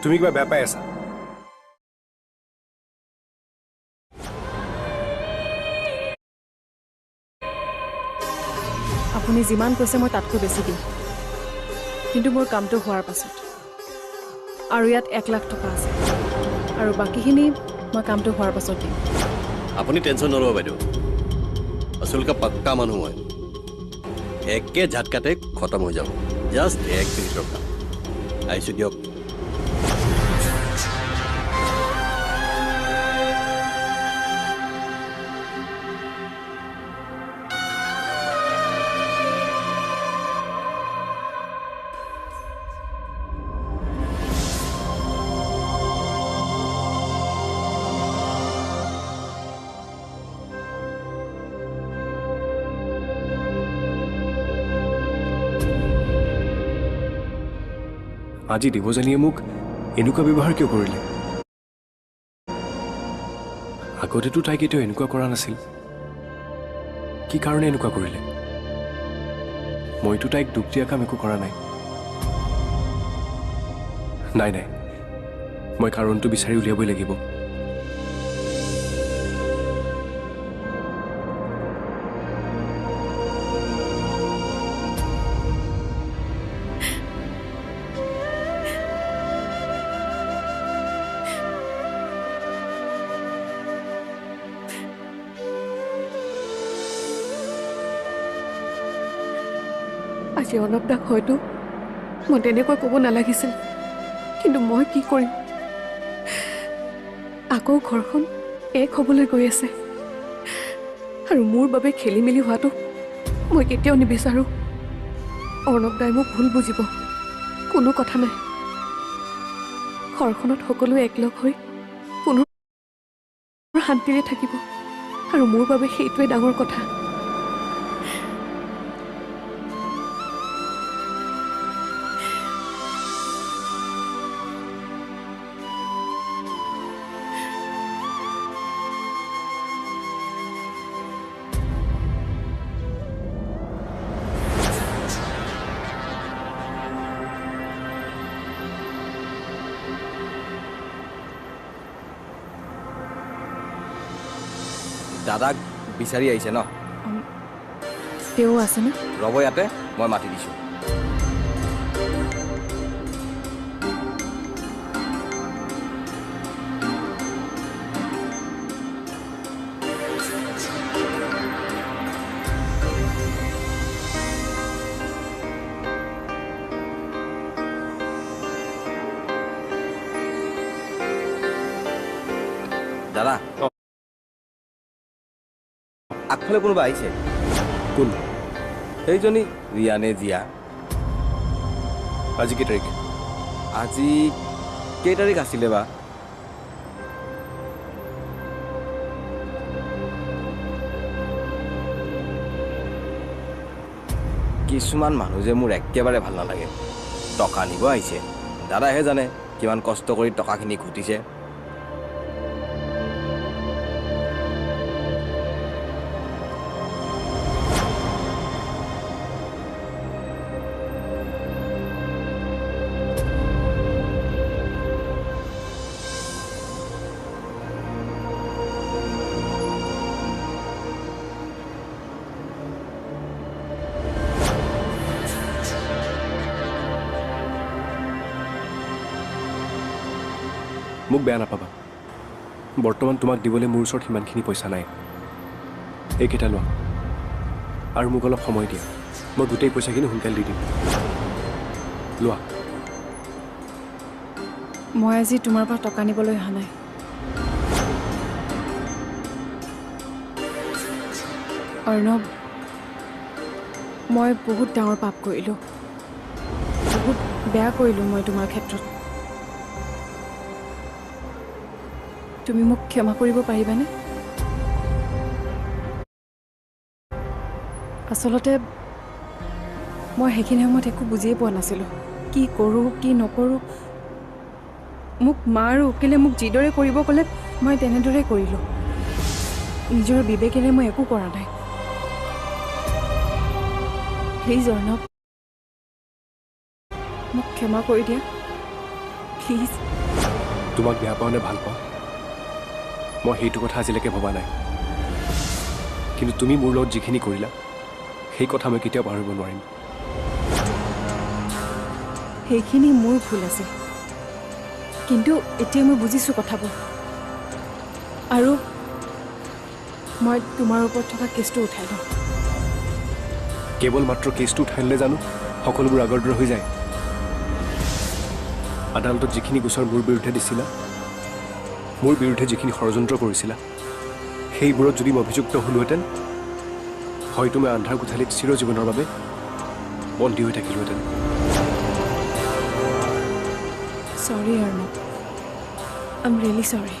তুমি কিবা বেয়া পাই আছা। আপুনি যিমান কৈছে মই তাতকৈ বেছি দিম, কিন্তু মোৰ কামটো হোৱাৰ পাছত। আৰু ইয়াত 1 লাখ টকা আছে, আৰু বাকীখিনি মই কামটো হোৱাৰ পাছত দিম। আপুনি টেনশ্যন নল'ব বাইদেউ, আচলতে পাক্কা মানুহ মই, একে ঝাটকাতে খতম হৈ যাব। জাষ্ট 1 মিনিটৰ কাম। আহিছোঁ দিয়ক। আজি দেৱযানীয়ে মোক এনেকুৱা ব্যৱহাৰ কিয় কৰিলে? আগতেতো তাই কেতিয়াও এনেকুৱা কৰা নাছিল। কি কাৰণে এনেকুৱা কৰিলে? মইতো তাইক দুখ দিয়া কাম একো কৰা নাই। নাই নাই, মই কাৰণটো বিচাৰি উলিয়াবই লাগিব। আজি অলপ দাক হয়তো মই তেনেকৈ ক'ব নালাগিছিল, কিন্তু মই কি কৰিম? আকৌ ঘৰখন এক হ'বলৈ গৈ আছে, আৰু মোৰ বাবে খেলি মেলি হোৱাটো মই কেতিয়াও নিবিচাৰোঁ। অৰ্ণৱ দাই মোক ভুল বুজিব, কোনো কথা নাই। ঘৰখনত সকলোৱে একলগ হৈ পুনৰ শান্তিৰে থাকিব, আৰু মোৰ বাবে সেইটোৱে ডাঙৰ কথা। দাদাক বিচাৰি আহিছে ন? তেওঁ আছেনে? ৰ'ব ইয়াতে, মই মাতি দিছোঁ। দাদা, আগফালে কোনোবা আহিছে। কোন? সেইজনী ৰিয়া নে জিয়া। আজি কেই তাৰিখ? আজি কেই তাৰিখ আছিলে বা? কিছুমান মানুহ যে মোৰ একেবাৰে ভাল নালাগে। টকা নিব আহিছে, দাদাহে জানে কিমান কষ্ট কৰি টকাখিনি ঘটিছে। মোক বেয়া নাপাবা, বৰ্তমান তোমাক দিবলৈ মোৰ ওচৰত সিমানখিনি পইচা নাই। এইকেইটা লোৱা আৰু মোক অলপ সময় দিয়া, মই গোটেই পইচাখিনি সোনকালে দি দিম। লোৱা। মই আজি তোমাৰ পৰা টকা নিবলৈ অহা নাই। অৰ্ণৱ, মই বহুত ডাঙৰ পাপ কৰিলোঁ, বহুত বেয়া কৰিলোঁ মই তোমাৰ ক্ষেত্ৰত। তুমি মোক ক্ষমা কৰিব পাৰিবানে? আচলতে মই সেইখিনি সময়ত একো বুজিয়ে পোৱা নাছিলোঁ, কি কৰোঁ কি নকৰোঁ। মোক মা আৰু উকিলে মোক যিদৰে কৰিব ক'লে মই তেনেদৰেই কৰিলোঁ। নিজৰ বিবেকেৰে মই একো কৰা নাই। প্লিজ অৰ্ণৱ, মোক ক্ষমা কৰি দিয়া। প্লিজ। তোমাক বেয়া পাওঁ নে ভাল পাওঁ মই সেইটো কথা আজিলৈকে ভবা নাই, কিন্তু তুমি মোৰ লগত যিখিনি কৰিলা সেই কথা মই কেতিয়াও পাহৰিব নোৱাৰিম। সেইখিনি মোৰ ভুল আছিল, কিন্তু এতিয়া মই বুজিছোঁ কথাবোৰ, আৰু মই তোমাৰ ওপৰত থকা কেছটো উঠাই লওঁ। কেৱল মাত্ৰ কেছটো উঠাই ল'লে জানো সকলোবোৰ আগৰ দৰে হৈ যায়? আদালতত যিখিনি গোচৰ মোৰ বিৰুদ্ধে দিছিলা, মোৰ বিৰুদ্ধে যিখিনি ষড়যন্ত্ৰ কৰিছিলা, সেইবোৰত যদি মই অভিযুক্ত হ'লোহেঁতেন হয়তো মই আন্ধাৰ কোঠালিত চিৰজীৱনৰ বাবে বন্দী হৈ থাকিলোহেঁতেন। Sorry Arnab, I am really sorry.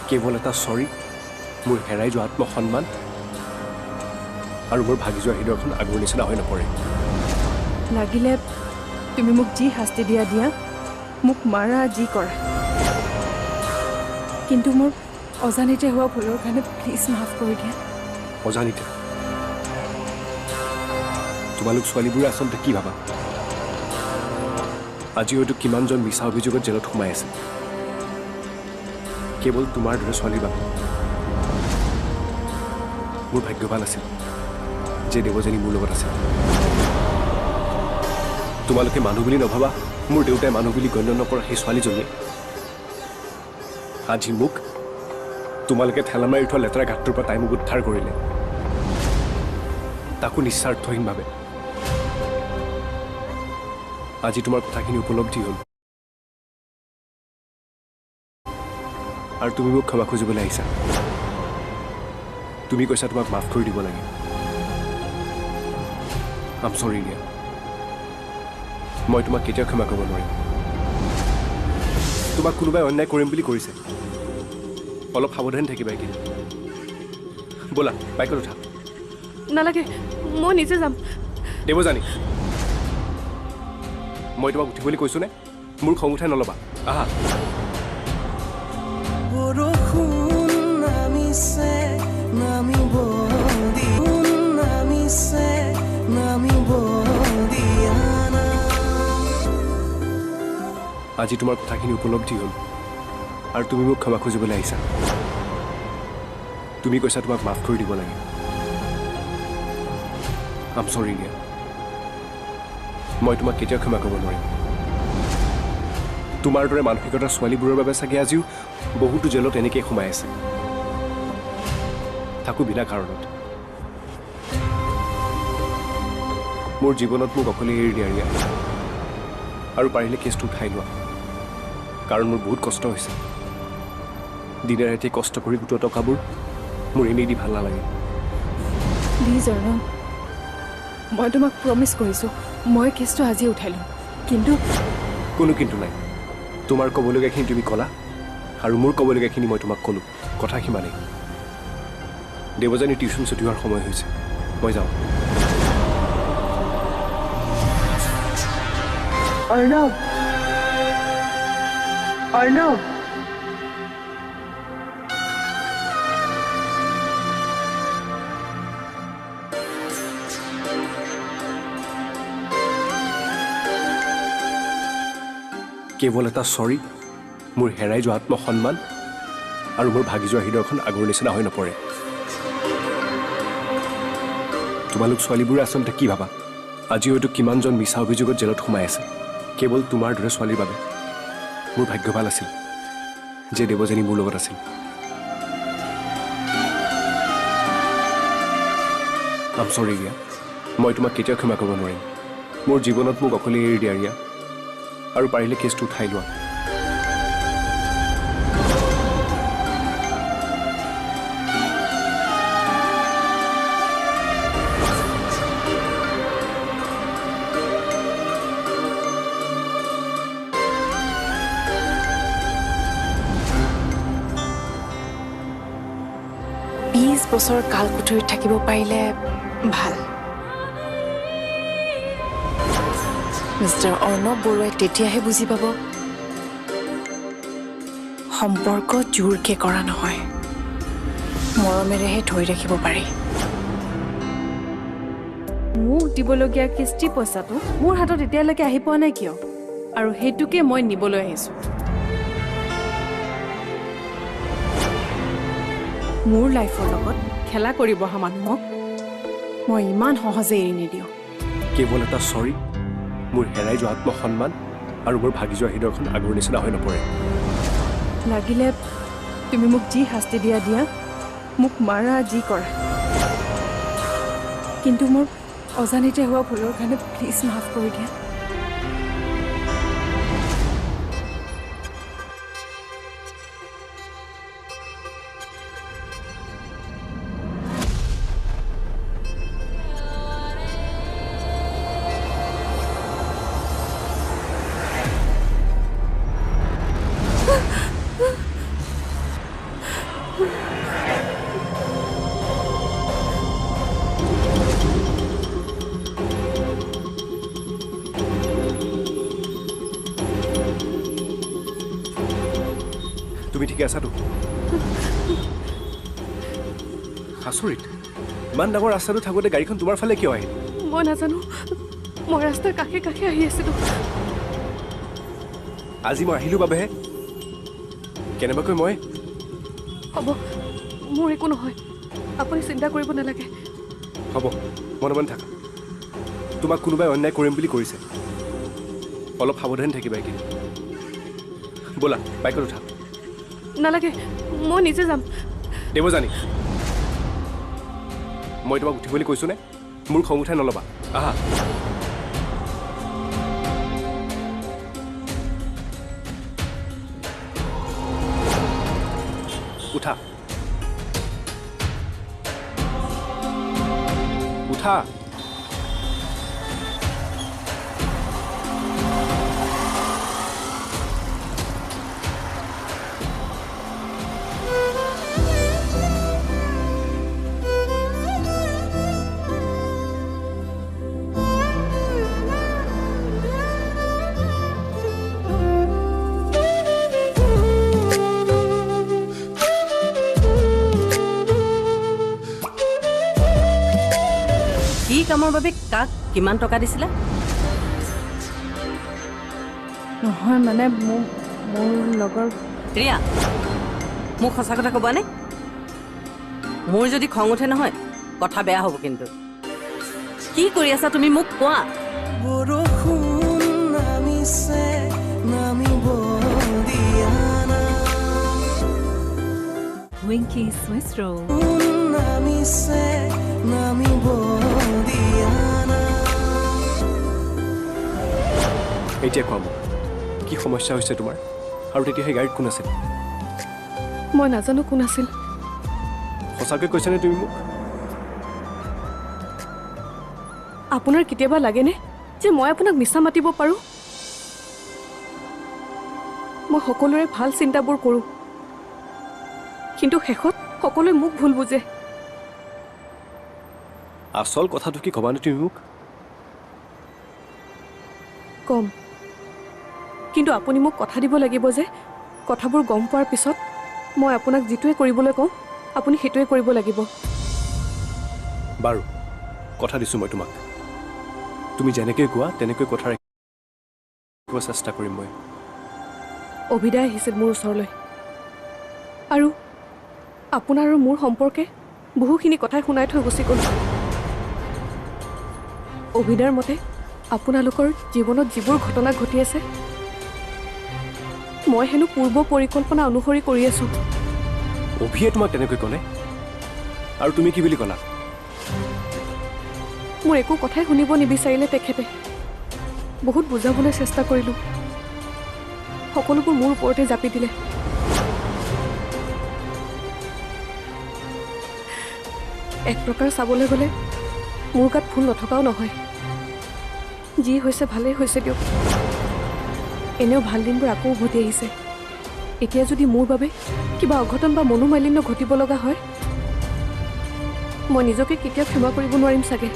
কেৱল এটা চৰি মোৰ হেৰাই যোৱা আত্মসন্মান আৰু মোৰ ভাগি যোৱা হৃদয়খন আগৰ নিচিনা হৈ নপৰে। লাগিলে তুমি মোক যি শাস্তি দিয়া দিয়া, মোক মাৰা যি কৰা, কিন্তু মোৰ অজানিতে হোৱা ভুলৰ কাৰণে প্লিজ মাফ কৰি দিয়া। অজানিতে? তোমালোক ছোৱালীবোৰে আচলতে কি ভাবা? আজি হয়তো কিমানজন মিছা অভিযোগত জেলত সোমাই আছে কেৱল তোমাৰ দৰে ছোৱালীৰ বাবে। মোৰ ভাগ্য ভাল আছিল যে দেৱযানী মোৰ লগত আছিল। তোমালোকে মানুহ বুলি নভাবা, মোৰ দেউতাই মানুহ বুলি গণ্য নকৰা সেই ছোৱালীজনীয়ে আজি মোক তোমালোকে ঠেলা মাৰি উঠোৱা লেতেৰা ঘাটটোৰ পৰা তাই মোক উদ্ধাৰ কৰিলে, তাকো নিস্বাৰ্থহীনভাৱে। আজি তোমাৰ কথাখিনি উপলব্ধি হ'ল আৰু তুমি মোক ক্ষমা খুজিবলৈ আহিছা। তুমি কৈছা তোমাক মাফ কৰি দিব লাগে। আম চৰি ৰিয়া, মই তোমাক কেতিয়াও ক্ষমা কৰিব নোৱাৰিম। তোমাক কোনোবাই অন্যায় কৰিম বুলি কৰিছে, অলপ সাৱধান থাকিবা এইকেইদিন। ব'লা বাইকত উঠা। নালাগে, মই নিজে যাম। দেৱযানী, মই তোমাক উঠিবলৈ কৈছোনে? মোৰ খং উঠাই নল'বা, আহা। বৰষুণ নামিছে, নামিব নামিছে, নামিব দিয়া না। আজি তোমাৰ কথাখিনি উপলব্ধি হ'ল আৰু তুমি মোক ক্ষমা খুজিবলৈ আহিছা। তুমি কৈছা তোমাক মাফ কৰি দিব লাগে। আম চৰি ৰিয়া, মই তোমাক কেতিয়াও ক্ষমা কৰিব নোৱাৰিম। তোমাৰ দৰে মানসিকতাৰ ছোৱালীবোৰৰ বাবে চাগে আজিও বহুতো জেলত এনেকেই সোমাই আছে, তাকো বিনা কাৰণত। মোৰ জীৱনত মোক অকলে এৰি দিয়া ৰিয়া, আৰু পাৰিলে কেছটো উঠাই লোৱা, কাৰণ মোৰ বহুত কষ্ট হৈছে। দিনে ৰাতিয়ে কষ্ট কৰি গোটোৱা টকাবোৰ মোৰ এনেই দি ভাল নালাগে। প্লিজ অৰ্ণৱ, মই তোমাক প্ৰমিছ কৰিছোঁ, মই কেছটো আজি উঠাই ল'ম, কিন্তু কোনো কিন্তু নাই। তোমাৰ ক'বলগীয়াখিনি তুমি ক'লা আৰু মোৰ ক'বলগীয়াখিনি মই তোমাক ক'লোঁ, কথা সিমানেই। দেৱযানী টিউশ্যন ছুটি হোৱাৰ সময় হৈছে, মই যাওঁ। অৰ্ণৱ, অৰ্ণৱ, কেৱল এটা চৰি মোৰ হেৰাই যোৱা আত্মসন্মান আৰু মোৰ ভাগি যোৱা হৃদয়খন আগৰ নিচিনা হৈ নপৰে। তোমালোক ছোৱালীবোৰে আচলতে কি ভাবা? আজি হয়তো কিমানজন মিছা অভিযোগত জেলত সোমাই আছে কেৱল তোমাৰ দৰে ছোৱালীৰ বাবে। মোৰ ভাগ্য ভাল আছিল যে দেৱযানী মোৰ লগত আছিল। আম চৰি ৰিয়া, মই তোমাক কেতিয়াও ক্ষমা কৰিব নোৱাৰিম। মোৰ জীৱনত মোক অকলে এৰি দিয়া ৰিয়া, আৰু পাৰিলে কেছটো উঠাই লোৱা। বছৰ কাল কুঠৰীত থাকিব পাৰিলে ভাল। মিষ্টাৰ অৰ্ণৱ বৰুৱাই তেতিয়াহে বুজি পাব সম্পৰ্ক জোৰকে কৰা নহয়, মৰমেৰেহে ধৰি ৰাখিব পাৰি। মোক দিবলগীয়া কিস্তি পইচাটো মোৰ হাতত এতিয়ালৈকে আহি পোৱা নাই কিয়? আৰু সেইটোকে মই নিবলৈ আহিছোঁ। মোৰ লাইফৰ লগত খেলা কৰিব অহা মানুহক মই ইমান সহজে এৰি নিদিওঁ। কেৱল এটা চৰি মোৰ হেৰাই যোৱা আত্মসন্মান আৰু মোৰ ভাগি যোৱা হৃদয়খন আগৰ নিচিনা হৈ নপৰে। লাগিলে তুমি মোক যি শাস্তি দিয়া দিয়া, মোক মাৰা যি কৰা, কিন্তু মোৰ অজানিতে হোৱা ভুলৰ কাৰণে প্লিজ মাফ কৰি দিয়া। তুমি ঠিকে আছাতো? আচৰিত, ইমান ডাঙৰ ৰাস্তাটো থাকোঁতে গাড়ীখন তোমাৰ ফালে কিয় আহিল? মই নাজানো, মই ৰাস্তাৰ কাষে কাষে আহি আছিলোঁ। আজি মই আহিলোঁ বাবেহে কেনেবাকৈ মই। হ'ব, মোৰ একো নহয়, আপুনি চিন্তা কৰিব নালাগে। হ'ব, মনে মনে থাকা। তোমাক কোনোবাই অন্যায় কৰিম বুলি কৰিছে, অলপ সাৱধান থাকিবা এইকেইদিন। ব'লা, বাইকত উঠা। নালাগে, মই নিজে যাম। দেৱযানী, মই তোমাক উঠিবলৈ কৈছোনে? মোৰ খং উঠাই নল'বা, আহা। উঠা উঠা। কামৰ বাবে কাক কিমান টকা দিছিলা? নহয় মানে মোৰ লগৰ ৰিয়া, মোক সঁচা কথা ক'বানে? মোৰ যদি খং উঠে নহয় কথা বেয়া হ'ব। কিন্তু কি কৰি আছা তুমি মোক কোৱা। বৰষুণ নামিছে, নামিব দিয়া না। Winky Swiss roll. নামিছে, নামিব দিয়া না। এতিয়া কোৱা মোক, কি সমস্যা হৈছে তোমাৰ? আৰু তেতিয়া সেই গাড়ীত কোন আছিল? মই নাজানো কোন আছিল। সঁচাকৈ কৈছানে তুমি মোক? আপোনাৰ কেতিয়াবা লাগেনে যে মই আপোনাক মিছা মাতিব পাৰোঁ? মই সকলোৰে ভাল চিন্তাবোৰ কৰোঁ, কিন্তু শেষত সকলোৱে মোক ভুল বুজে। আচল কথাটো কি ক'বানে তুমি মোক? কম, কিন্তু আপুনি মোক কথা দিব লাগিব যে কথাবোৰ গম পোৱাৰ পিছত মই আপোনাক যিটোৱে কৰিবলৈ কওঁ আপুনি সেইটোৱে কৰিব লাগিব। বাৰু, কথা দিছোঁ মই তোমাক। তুমি যেনেকৈ কোৱা তেনেকৈ কথা ৰাখিব চেষ্টা কৰিম মই। অভিদা আহিছিল মোৰ ওচৰলৈ আৰু আপোনাৰ আৰু মোৰ সম্পৰ্কে বহুখিনি কথাই শুনাই থৈ গুচি গ'ল। অভিদাৰ মতে আপোনালোকৰ জীৱনত যিবোৰ ঘটনা ঘটি আছে মই হেনো পূৰ্ব পৰিকল্পনা অনুসৰি কৰি আছোঁ। অভিয়ে তোমাক তেনেকৈ ক'লে? আৰু তুমি কি বুলি ক'লা? মোৰ একো কথাই শুনিব নিবিচাৰিলে তেখেতে। বহুত বুজাবলৈ চেষ্টা কৰিলোঁ, সকলোবোৰ মোৰ ওপৰতে জাপি দিলে। এক প্ৰকাৰ চাবলৈ গ'লে মোৰ গাত ভুল নথকাও নহয়। যি হৈছে ভালেই হৈছে দিয়ক, এনেও ভাল দিনবোৰ আকৌ উভতি আহিছে। এতিয়া যদি মোৰ বাবে কিবা অঘটন বা মনোমালিন্য ঘটিব লগা হয়, মই নিজকে কেতিয়াও ক্ষমা কৰিব নোৱাৰিম চাগে।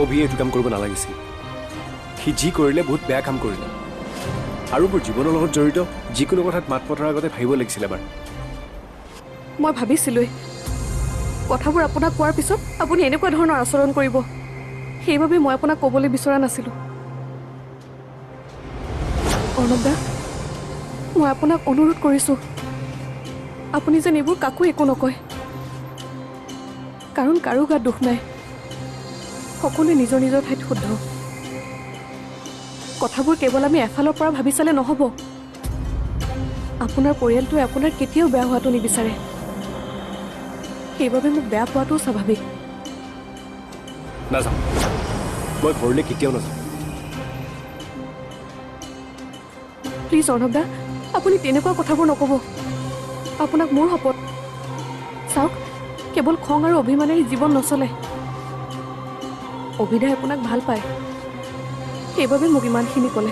অভিয়ে এইটো কাম কৰিব নালাগিছিল। সি যি কৰিলে বহুত বেয়া কাম কৰিলে। আৰু মোৰ জীৱনৰ লগত জড়িত যিকোনো কথাত মাত পতাৰ আগতে ভাবিব লাগিছিল এবাৰ। মই ভাবিছিলোঁৱেই কথাবোৰ আপোনাক কোৱাৰ পিছত আপুনি এনেকুৱা ধৰণৰ আচৰণ কৰিব, সেইবাবে মই আপোনাক ক'বলৈ বিচৰা নাছিলোঁ। অৰ্ণৱ দা, মই আপোনাক অনুৰোধ কৰিছোঁ, আপুনি যেন এইবোৰ কাকো একো নকয়। কাৰণ কাৰো গাত দুখ নাই, সকলোৱে নিজৰ নিজৰ ঠাইত শুদ্ধ। কথাবোৰ কেৱল আমি এফালৰ পৰা ভাবি চালে নহ'ব। আপোনাৰ পৰিয়ালটোৱে আপোনাৰ কেতিয়াও বেয়া হোৱাটো নিবিচাৰে, সেইবাবে মোক বেয়া পোৱাটোও স্বাভাৱিক। নাযাওঁ, মই ঘৰলৈ কেতিয়াও নাযাওঁ। প্লিজ অৰ্ণৱ দা, আপুনি তেনেকুৱা কথাবোৰ নক'ব। আপোনাক মোৰ শপত। চাওক, কেৱল খং আৰু অভিমানেৰে জীৱন নচলে। অভিদাই আপোনাক ভাল পায়, সেইবাবে মোক ইমানখিনি ক'লে।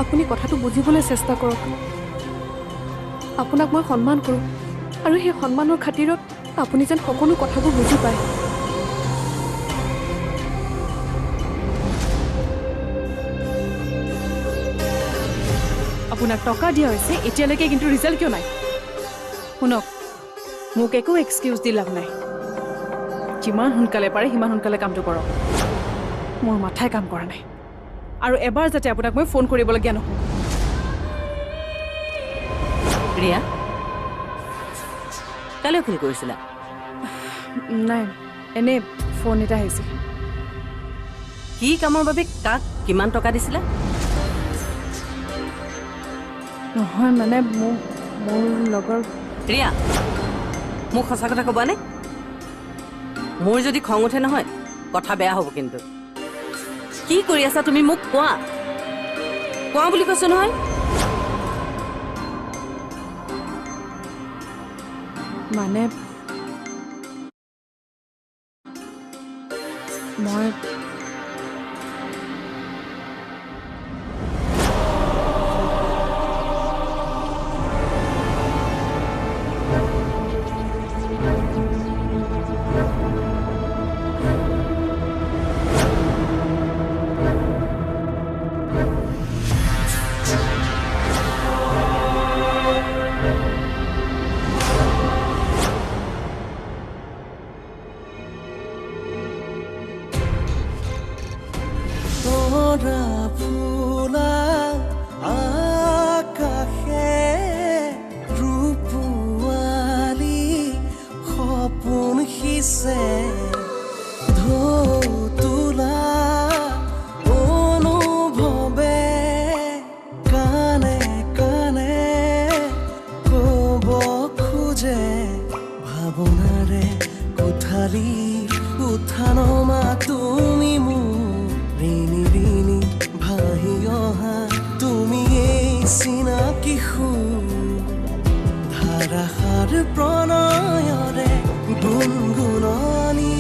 আপুনি কথাটো বুজিবলৈ চেষ্টা কৰক। আপোনাক মই সন্মান কৰোঁ আৰু সেই সন্মানৰ খাতিৰত আপুনি যেন সকলো কথাবোৰ বুজি পায়। আপোনাক টকা দিয়া হৈছে এতিয়ালৈকে, কিন্তু ৰিজাল্ট কিয় নাই? শুনক, মোক একো এক্সকিউজ দি লাভ নাই। যিমান সোনকালে পাৰে সিমান সোনকালে কামটো কৰক। মোৰ মাথাই কাম কৰা নাই, আৰু এবাৰ যাতে আপোনাক মই ফোন কৰিবলগীয়া নহয়। ৰিয়া, কালৈ ফোন কৰিছিলা? নাই, এনেই ফোন এটা আহিছিল। কি কামৰ বাবে কাক কিমান টকা দিছিলা? নহয় মানে মোৰ লগৰ। ৰিয়া, মোক সঁচা কথা ক'বানে? মোৰ যদি খং উঠে নহয়, কথা বেয়া হ'ব কিন্তু। কি কৰি আছা তুমি মোক কোৱা, কোৱা বুলি কৈছো নহয়। মানে মই ধাৰাসাৰ প্ৰণয়ৰে গুণগুণনি।